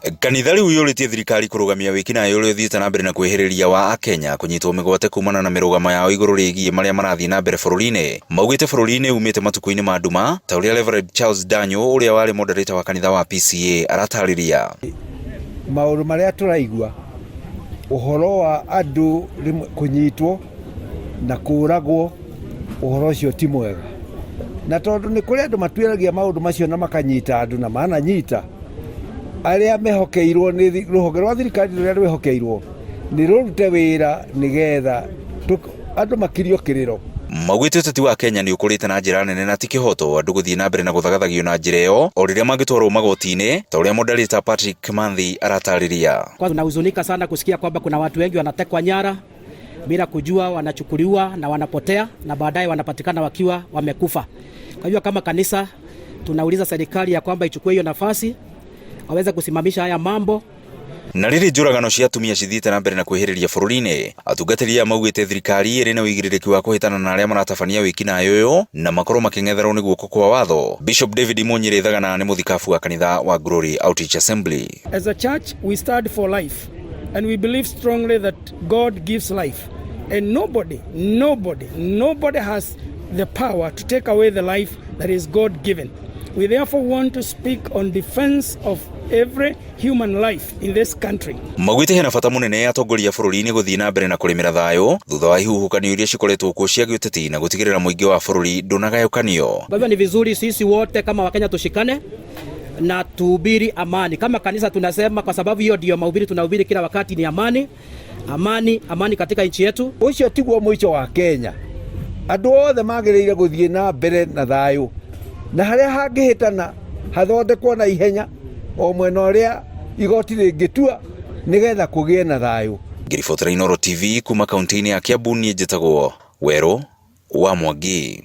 Kanitha rĩu yũrĩtie thirikari kũrũgamia wĩkinaĩ ũrĩa ũthiĩte na mbere na kwĩhĩrĩria wa akenya kũnyitwo mĩgwate kumana na mĩrũgamo yao igũrũ rĩgiĩ marĩa marathiĩ na mbere bũrũri-inĩ. Maugĩte bũrũri nĩ umĩte matukũ-inĩ ma nduma ta ũrĩa Reverend Charles Danyo ũrĩa warĩ moderator wa kanitha wa PCA aratarĩria. Maũndũ marĩa tũraigua ũhoro wa andũ rĩmwe kũnyitwo na kũragwo, ũhoro ũcio ti mwega. Na tondũ nĩ kũrĩ andũ matuĩragia maũndũ macio na makanyita andũ na mananyita, arĩa mehokeirwo nĩ rũhonge rwa thirikari rũrĩa rwĩhokeirwo nĩ rũrute wĩra nĩgetha andũ makirio kĩrĩro. Maugĩte ũteti wa Kenya nĩ ũkũrĩte na njĩra nene na ti kĩhoto andũ gũthiĩ na mbere na gũthagathagio na njĩra ĩyo o rĩrĩa mangĩtwarwo magoti-inĩ ta ũrĩa moderator Patrick Kimanthi aratarĩria. Kwanza nahuzunika sana kusikia kwamba kuna watu wengi wanatekwa nyara bila kujua, wanachukuliwa na wanapotea na baadaye wanapatikana wakiwa wamekufa. Kwa hivyo kama kanisa tunauliza serikali ya kwamba ichukue hiyo nafasi waweze kusimamisha haya mambo. Na rĩrĩ njũragano cia atumia cithiĩte na mbere na kwĩhĩrĩria bũrũri-inĩ, atungatĩri aya maugĩte thirikari ĩrĩ na ũigĩrĩrĩki wa kũhĩtana na arĩa maratabania wĩkinaĩ ũyũ na makorwo makĩng'etherwo nĩ guoko kwa watho. Bishop David Munyiri Thagana nĩ mũthikabu wa kanitha wa Glory Outreach Assembly. As a church, we stand for life and we believe strongly that God gives life, and nobody, nobody, nobody has the power to take away the life that is God given. We therefore want to speak on defense of every human life in this country. Maugĩte hena bata mũnene atongoria bũrũri-inĩ gũthiĩ na mbere na kũrĩmĩra thayũ thutha wa ihuhũkanio iria cikoretwo kuo cia gĩũteti na gũtigĩrĩra mũingĩ wa bũrũri ndũnagayũkanio. Kwa hivyo ni vizuri sisi wote kama Wakenya tushikane na tuhubiri amani. Kama kanisa tunasema, kwa sababu hiyo ndio mahubiri tunahubiri kila wakati, ni amani, amani, amani katika nchi yetu. Ũcio tiguo mũico wa Kenya. Andũ othe magĩrĩire gũthiĩ na mbere na thayũ, na harĩa hangĩhĩtana hathondekwo na ihenya o mwena ũrĩa igoti rĩngĩtua nĩgetha kũgĩe na thayũ. Ngĩribotera Inooro TV kuma kaunti-inĩ ya Kiambu, niĩ njĩtagwo Werũ wa Mwangi.